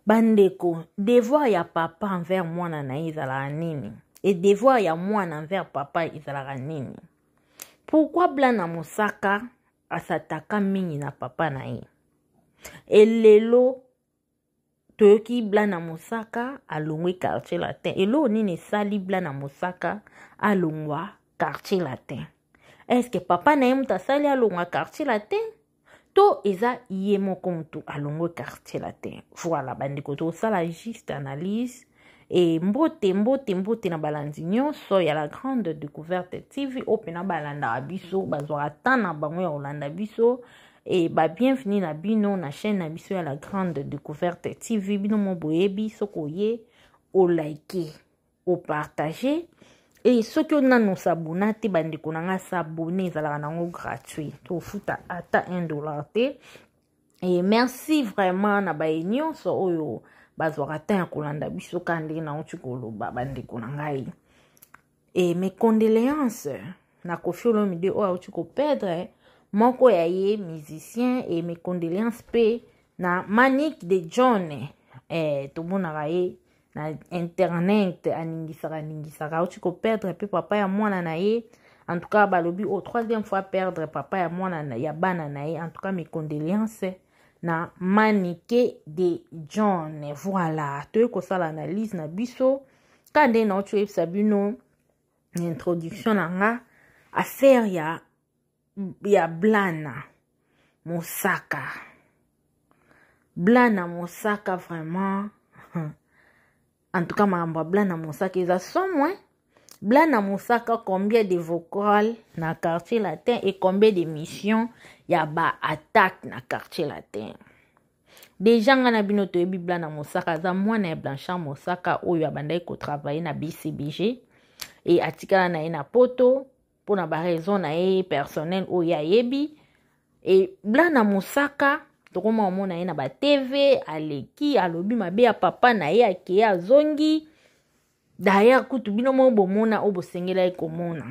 Bandeko, devoir ya papa envers mwana na ye ezalaka nini? Et devoir ya mwana envers papa ezalaka nini? Pourquoi Blana Mosaka asataka mingi na papa na ye? Et lelo toyoki Blana Mosaka alongwe Quartier Latin. Eloko nini esali Blana Mosaka alongwa Quartier Latin? Est-ce que papa na ye moto asali alongwa Quartier Latin? To eza ye moko motu alongwe Quartier Latin? Voilà bandeko, tosala juste analyse. E mbote mbote mbote na balandi nyonso ya La Grande Découverte TV oyo mpena balandaka biso, bazwaka temps na bango ya kolanda biso. E ba bienvenue na bino na chaîne na biso ya La Grande Découverte TV. Bino mo boyebi, soki oye olike, opartage, e soki onano s'abonner te, bandeko na nga, s'abonner ezalaka nango gratuit, tofuta ata 1 $ te. E merci vraiment na baye nyonso oyo bazwaka temps ya kolanda biso. Ka ndenge nauti koloba, bandeko na ngai, e mes condoléances na Koffi Olomide oyo auti koperdre moko ya ye musicien, e mes condoléances mpe na Manique de John. Tomonaka ye na internet aningisaka aningisaka, auti koperdre mpe papa ya mwana na ye. En tout cas balobi au troisième fois perdre papa ya mwana ya bana na ye. En tout cas mes condoléances na Manike de John. Voilà, toye kosala analyse na biso. Ka nde nauti oyebisa bino na introduction na nga, affaire ya Blana Mosaka. Blana Mosaka, vraiment, en tout cas makambo ya Blana Mosaka eza somo. Blana Mosaka, combien de vocal na Quartier Latin et combien de missions ya baattaque na Quartier Latin? Déjà nga na bino toyebi Blana Mosaka aza mwana ya Blanchard Mosaka oyo abandaki kotravailler na BCBG e atikala na ye na Poto mpona baraison na ye personnel oyo ayebi. E Blana Mosaka, tokoma omona ye na baTV, aleki alobi mabe ya papa na ye, akeye azongi. D'ailleurs kutu bino moko bomona oyo bosengelaki komona.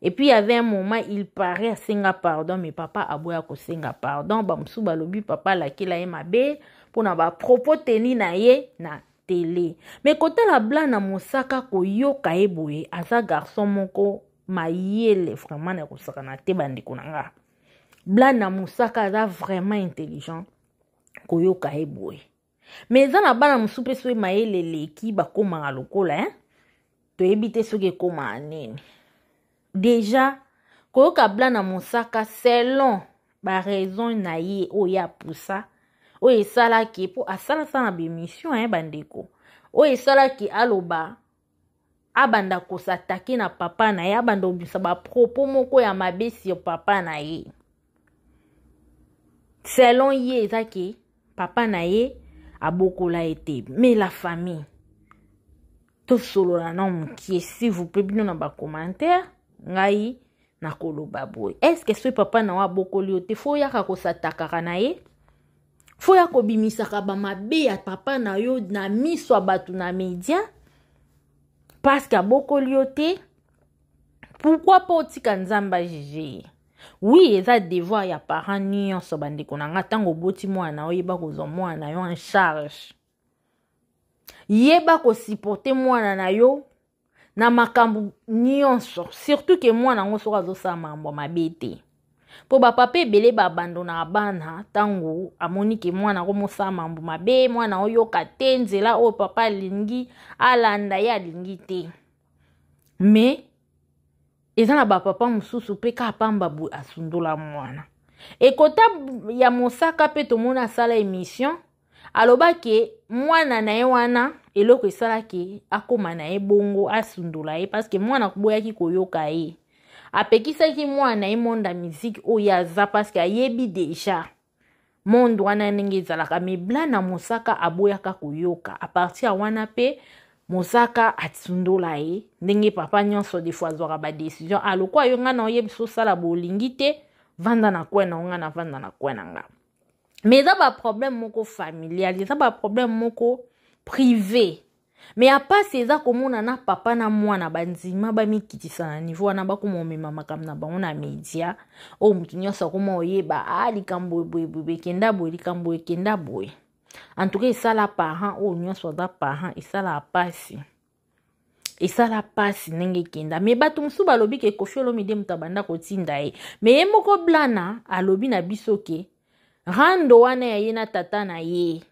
Et puis il y avait un moment, il paraît asenga pardon, mais papa aboya kosenga pardon. Bamosusu balobi papa alakela ye mabe mpona bapropos teni na ye na télé. Mais kotala Blana Mosaka, koyoka ye boye, aza garçon moko mayele vraiment na kosakana te. Bandeko na nga, Blana Mosaka aza vraiment intelligent koyoka ye boye. Mais eza na bana mosusu mpe soki mayele eleki, bakomaka lokola, hein? Toyebi te soki ekomaka nini. Déjà koyoka Blana Mosaka, selon baraison na ye oyo apusa, oyo esalaki mpo asalasala na baémission ye, bandeko, oyo esalaki aloba, abanda kos'attaquer na papa na ye, abanda kobimisa bapropos moko ya mabe sur papa na ye, selon ye eza ke papa na ye abokola ye te. Mais la famille, tosolola na mokie, s'il vous plaît. Bino na bacommentaire, ngai nakoloba boye: est-ce soki papa na yo abokoli yo te, faut oyaka kos'attaquaka na ye, faut ya kobimisaka bamabe ya papa na yo na miso ya bato na média parce que abokoli yo te? Pourquoi mpo otika Nzambe ajuger ye? Oui, eza devoir ya parent nyonso, bandeko na nga. Ntango oboti mwana, oyeba kozwa mwana na yo en charge, yeba kosupporter mwana na yo na makambo nyonso, surtout ke mwana yango soki azosala makambo mabe te. Mpo bapapa ebele babandonaka bana ntango amoni ke mwana akomosala mambo mabe, mwana oyoka te nzela oyo papa alingi alanda, ye alingi te. Mais eza na bapapa mosusu mpe kaka pamba boye asundola mwana. Ekota ya Mosaka mpe tomoni asala émission, alobaki mwana na ye wana, eloko esalaki akóma na ye bongo, asundola ye parce que mwana boyaki koyoka ye. Apekisaki mwana na ye monde ya musique oyo aza parce que ayebi déjà monde wana ndenge ezalaka. Mais Blana Mosaka aboyaka koyoka. À partir ya wana mpe Mosaka asundola ye. Ndenge papa nyonso des fois azwaka badécision, alokwa yo, ngai na oyebisa osala bolingi te, vanda na kwe na yo, ngai na vanda na kwe na nga. Mais eza baproblème moko familial, eza baproblème moko privé. Mais ya pasi eza komona na papa na mwana bandima bamikitisa na niveau wana, bakoma omema makambo na bango na média oyo motu nyonso akoma oyeba: a likambo boye boye ekenda boye, likambo ekenda boye. En tout cas esala parent oyo nyonso aza parent, esalaka mpasi, esala mpasi ndenge ekenda. Me bato mosusu balobi ke Koffi Olomide moto abanda kotinda ye, me ye moko Blana alobi na biso ke rando wana ya ye na tata na ye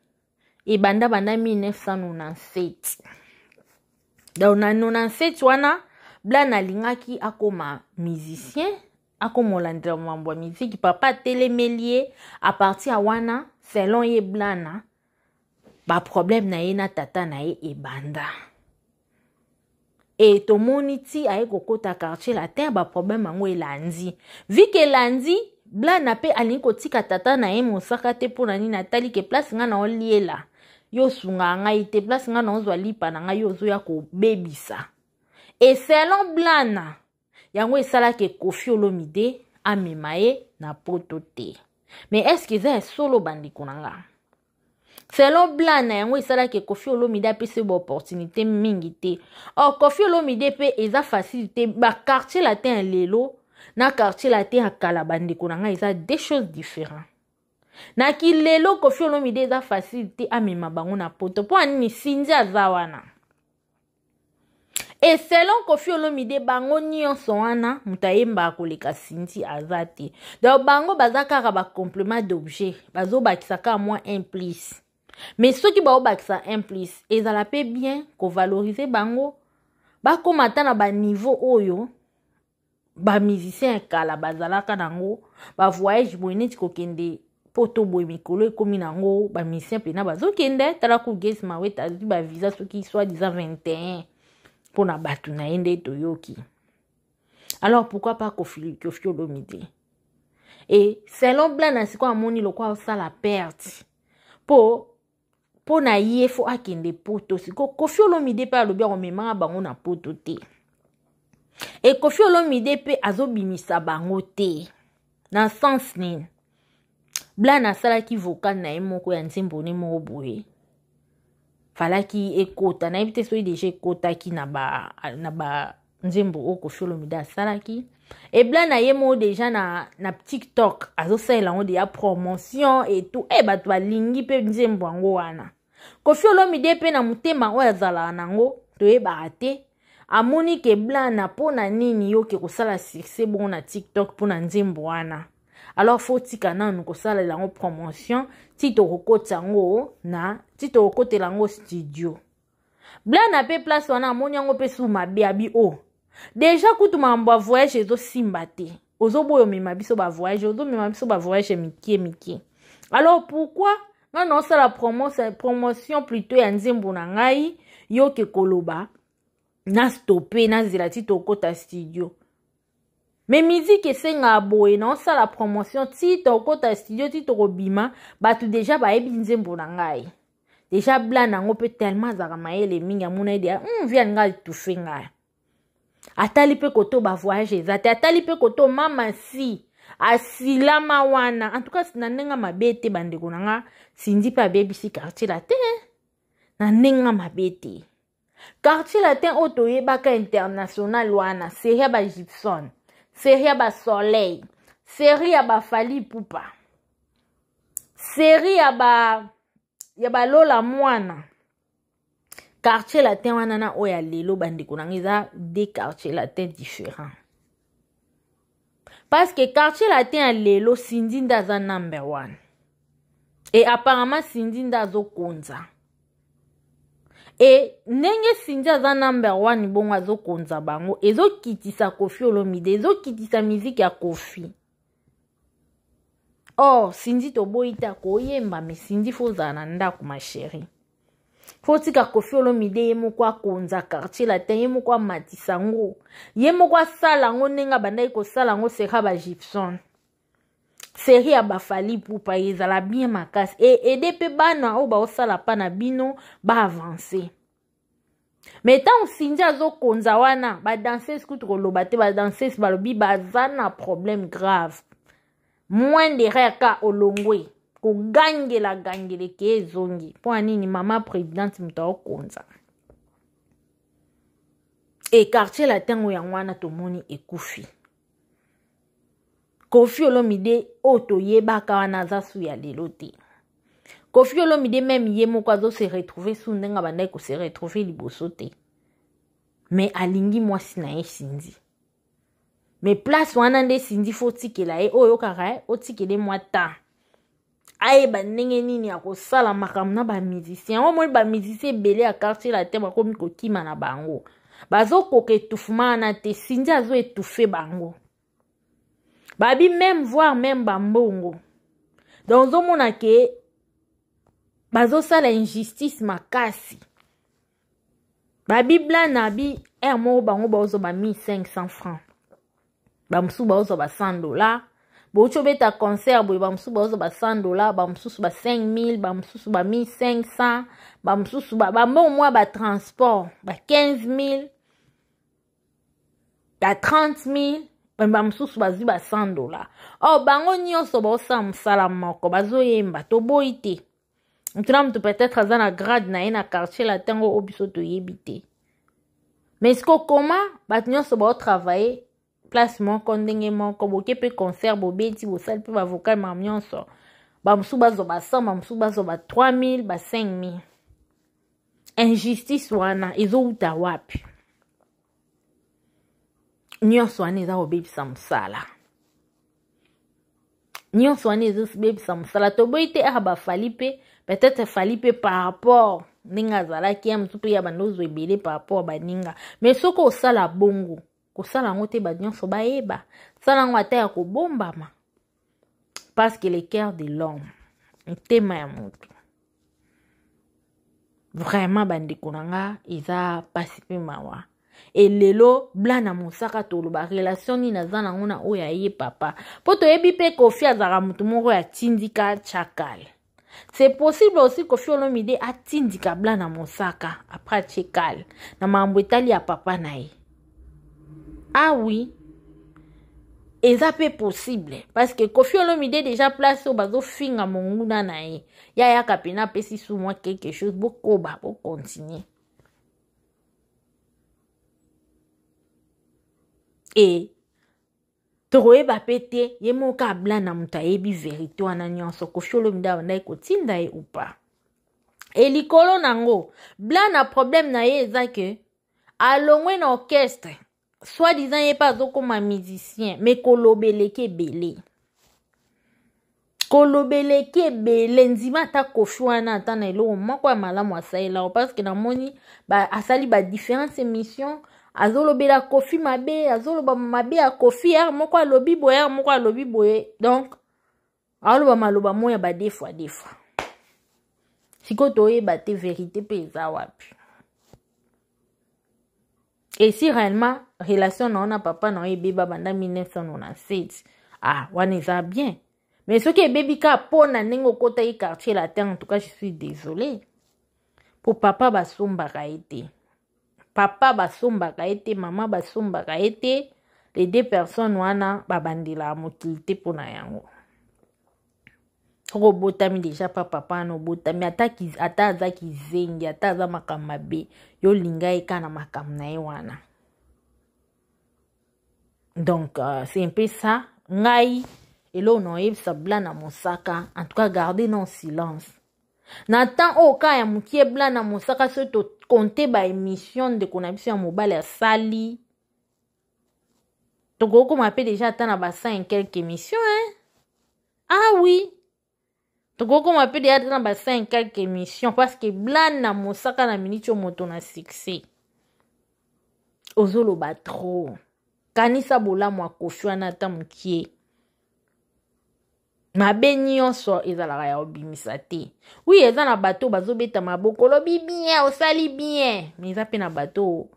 ebanda banda 1997. Donc na 97 wana, Blana alingaki akoma musicien, akoma olandela mambo ya miziki. Papa atelemeli ye. À partir ya wana, selon ye Blana, baproblème na ye na tata na ye ebanda. E tomoni ti aye kokota Quartier Latin, baproblème yango elandi. Vike elandi, Blana mpe alingi kotika tata na ye mosaka te. Mpo na nini? Atali ke place ngai na oliela, yo osungaka ngai te, place ngai na ozwa lipa na ngai, yo ozoya kobebisa. E selon Blana, yango esalaki Koffi Olomide amema ye na Poto te. Mais est-ce eza ya solo, bandeko na nga? Selon Blana, yango esalaki Koffi Olomide apesi baopportunité mingi te. Or Koffi Olomide mpe eza facile te. Baquartier Latin ya lelo na Quartier Latin ya kala, bandeko na ngai, eza deux choses différentes. Na kilelo, Koffi Olomide eza facile te amema bango na Poto. Mpo anini? Cindy aza wana. E selon Koffi Olomide, bango nyonso wana, moto ayembaka koleka Cindy aza te. Donc bango baza kaka bacomplément d'objet, bazobakisa kaka mwa un plus. Mais soki baobakisa un plus, ezala mpe bien kovaloriser bango, bakóma ata na baniveau oyo bamusicien ya kala bazalaka nango. Bavoyage boye, neti kokende Poto boye, mikolo ekómi nango bamusicien mpena bazokende. Tala ku Gaz Mawete, azwi bavisa soki soi-disant 21 mpona bato na ye nde toyoki. Alors pourquoi pas Koffi Olomide? E selon Blana, sikoyo amoni lokwa osala perte mpo na ye fo akende Poto. Sikoyo Koffi Olomide mpe alobi akomemaka bango na Poto te. E Koffi Olomide mpe azobimisa bango te na sens nini? Blana asalaki vocal na ye moko ya nzembo ne moko boye, falaki ekota. Nayebi te soki deja ekotaki na ba nzembo oyo Koffi Olomide asalaki. E Blana ye moko deja na TikTok azosalela yango deja promotion et tout. E bato balingi mpe nzembo yango wana. Koffi Olomide mpe na motema oyo azalaka nango, toyebaka te, amoni ke Blana, mpo na nini yo ke kosala succès bongo na TikTok mpo na nzembo wana? Alors fo tika nanu kosalela yango promotion ti tokokota yango na ti tokokotela yango studio. Blana mpe place wana amoni yango mpe su mabe. Abi o oh, deja kutu makambo ya voyage ezosimba te, ozoboya omema biso bavoyage, ozomema biso bavoyage mike mike. Alors pourquoi ngai naosala promotion plutôt ya nzembo na ngai, yo ke koloba na stope, nazela ti tokota studio? Me miziki esengaka boye, naosala promotion ti tokota studio, ti tokobima, bato deja bayebi nzembo na ngai deja. Blana yango mpe tellement azalaka mayele mingi, amona ye deja vi alinga étouffe ngai. Atali mpe koto bavoyage eza te, atali mpe koto mama si asilama wana. En tout cas, na ndenge mabe te, bandeko na nga, Cindy mpe abebisi Quartier Latin na ndenge mabe te. Quartier Latin oyo toyebaka international wana, série ya bagibson, série ya basoleil, série ya baFally Ipupa, série ya balola mwana, Quartier Latin wana na oyo ya lelo, bandeko na nga, eza deux Quartier Latin différent. Parce que Quartier Latin ya lelo, Cindy nde aza number one. E apparemment Cindy nde azokonza. E ndenge Cindy aza number one bongo, azokonza bango, ezokitisa Koffi Olomide, ezokitisa miziki ya Koffi. Or Cindy, toboyi te akoyemba, mais Cindy fo ozala na ndako, ma chérie. Fo tika Koffi Olomide ye moko akonza Quartier Latin, ye moko amatisa yango, ye moko asala yango ndenge abandaki kosala yango, sera bagibson, série ya baFally Ipupa. Ezala bien makasi e aide mpe bana oyo baosala mpa na bino baavance. Me ntango Cindy azokonza wana, badanseuse kutu koloba te. Badanseuse balobi baza na problème grave. Moins d'erreur ka olongwe, kogangela gangela eke ezongi. Mpo ya nini? Mama présidente moto aokonza e Quartier Latin oyo, yango wana tomoni ekufi. Koffi Olomide oyo toyebaka wana aza su ya lelo te. Koffi Olomide meme ye moko azo se retrouver su ndenge abandaki ko se retrouver liboso te. Mais alingi mwasi na ye Cindy. Mais place wana nde Cindy faut otikela ye oyo kaka eh, otikele mwa temps. Ayeba ndenge nini akosala makambo na ba musiciens. Yango omoni ba musiciens ebele ya quartier latin bakomi kokima na bango. Bazokoka etouffement wana te. Cindy azo étouffer bango. Babi même voir même bambongo. Donc ozomona ke bazosala injustice makasi. Babi blana bi heure moko bango baozwa ba 1500 francs. Bamosusu baozwa ba $100. Bouti obeta concert boye bamosusu baozwa ba $100, bamosusu ba 5000, bamosusu ba 1500, bamosusu ba bambongo mwa ba transport ba 15000. Ba 30 000, bamosusu bazwi ba $100. Or bango nyonso baosala mosala moko, bazoyemba, toboyi te. Moto na moto peut-être aza na grade na ye na quartier latin ngo oyo biso toyebi te. Mais siko koma bato nyonso baotravaille place moko ndenge moko, boke mpe concert bobeti, bosali mpe bavocal makambo nyonso. Bamosusu bazwa ba 100, bamosusu bazwa ba 3000, ba 5000. Injustice wana ezowuta wapi? Nyonso wana eza kobebisa mosala. Nyonso wana ezobebisa mosala. Toboyi te aka bafali mpe, peut-être fali mpe par rapport ndenge azalaki ya mosusu mpe ya bando ozwa ebele par rapport baninga. Mais soki osala bongo, kosala yango te bato nyonso bayeba. Sala yango ata ya kobombama. Parce que le cœur de l'homme, motema ya moto. Vraiment bandeko na nga eza pasi pe mawa. E lelo blana mosaka toloba relation nini aza nango na oyo aye papa. Po toyebi pe Koffi azalaka moto moko ya tindika chakal. C'est possible aussi Koffi Olomide atindika blana mosaka après atie kal na makambo etali ya papa na ye. Ah oui. Eza pe possible parce que Koffi Olomide déjà place oyo bazofinga monguna na ye. Ya yaka pena apesi sous moi quelque chose, bokoba, bocontinue. Et tokoyeba pe te ye moko ablana moto ayebi vérité wana nyonso. Koffi Olomide abandaki kotinda ye ou pas. Et likolo nango blana problème na ye eza ke alongwe na orchestre, soi-disant ye pe azokoma musicien, mais kolobeleki ebele. Kolobeleki ebele ndima ata Koffi wana ata na eloko moko ya malamu asalela o, parce que namoni ba, asali ba différentes émissions azolobela Koffi mabe, azoloba mabe ya Koffi, heure moko alobi boye, heure moko alobi boye, donc aloba maloba moya ya ba deux fois deux fois. Sikoyo toyeba te vérité pe eza wapi. Et si réellement relation na ona papa na ebeba banda 1997, ah wana eza bien. Mais soki ebebi ka pona ndenge okotaki quartier latin, en tout cas je suis désolée. Po papa basombaka ye te. Papa basombaka ye te, mama basombaka ye te. Les deux personnes wana babandela mokili te pona yango. Soko obotami déjà pa papa wana obotami, ata ki, ata aza kizengi, ata aza makambo mabe, yo linga ye kaka na makambo na ye wana. Donc c'est un peu ça. Ngai eloko na oyebisa blana mosaka, en tout cas garder non silence. Na temps oyo kaka ya mokie blana mosaka, soki to compter ba émission ndeko na biso ya mobali asali, tokokoma pe déjà ata na ba 100 et quelques émissions, hein? Ah oui, tokokoma pe déjà ata na ba 100 et quelques émissions, parce que blana mosaka na minute oyo moto na succès. Ozoloba trop. Kanisa bolamu ya Koffi wana ata mokie. Mabe nyonso ezalaka ya obimisa te. Oui, eza na bato bazobeta maboko, olobi bien, osali bien, mais eza pe na bato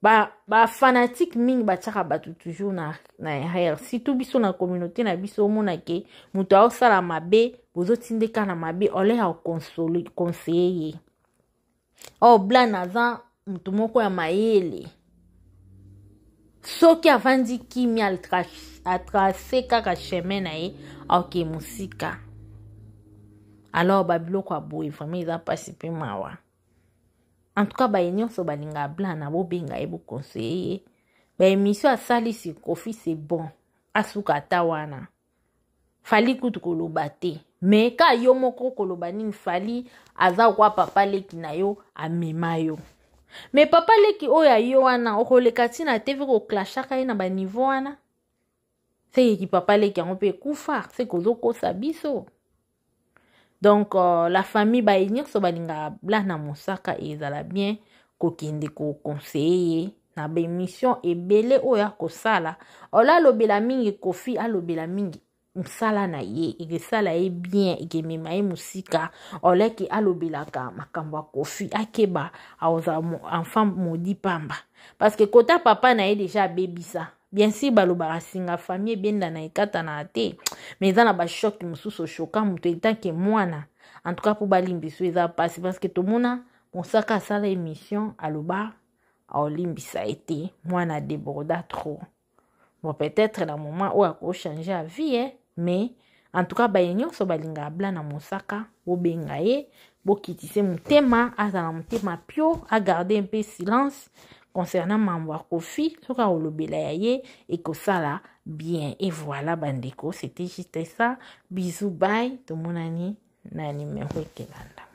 ba fanatique mingi batiaka bato toujours na erreur. Surtout biso na communauté na biso, omona ke moto aosala mabe, bozotindeka na mabe, ole ya conseiller ye. Oh, Blana aza moto moko ya mayele. Soki avandi kimia, atrace kaka chemin na ye, aoke mosika. Alors ba biloko ya boye vraiment eza pasi pe mawa. En tout cas, baye nyonso balinga Blana, bobenga ye, boconseiller ye. Ba émission asali sur Koffi, c'est bon. Asuka ata wana. Fally kutu koloba te mais ka yo moko koloba nini Fally aza kwa papa leki na yo amema yo mais papa leki oyo ayo wana okoleka ntina te mpe koklashaka ye na baniveau wana sekeki papa leki yango mpe ekufa seke ozokosa biso. Donc la famille baye nyonso balingaka Blana Mosaka, ezala bien kokende koconseille ye na baémission ebele oyo akosala. Ola alobela mingi Kofi, alobela mingi mosala na ye, ekesala ye bien, ekemema ye mosika. Oleki alobelaka makambo ya Kofi, akeba, akozala enfant maudit pamba, parce que kota papa na ye déjà abebisa. Bien sûr, balobaka singa famille ebendana ekatana te, mais eza na bachoc mosusu oshoka moto etanke mwana. En tout cas, mpo balimbiso eza mpasi, parce que tomona Mosaka asala émission, aloba aolimbisa ye te, mwana débordé trop. Bon, peut-être na moment oyo akochange avis, eh? Mais en tout cas, baye nyonso balingaka Blana Mosaka, bobenga ye, bokitise motema, azala motema pio, agarde mpe silence concernant mambo ya Kofi. Soki akolobela ya ye, ekosala bien. Et voilà bandeko, c'était juste ça. Bisous, bye, tomonani na numéro ekelanda.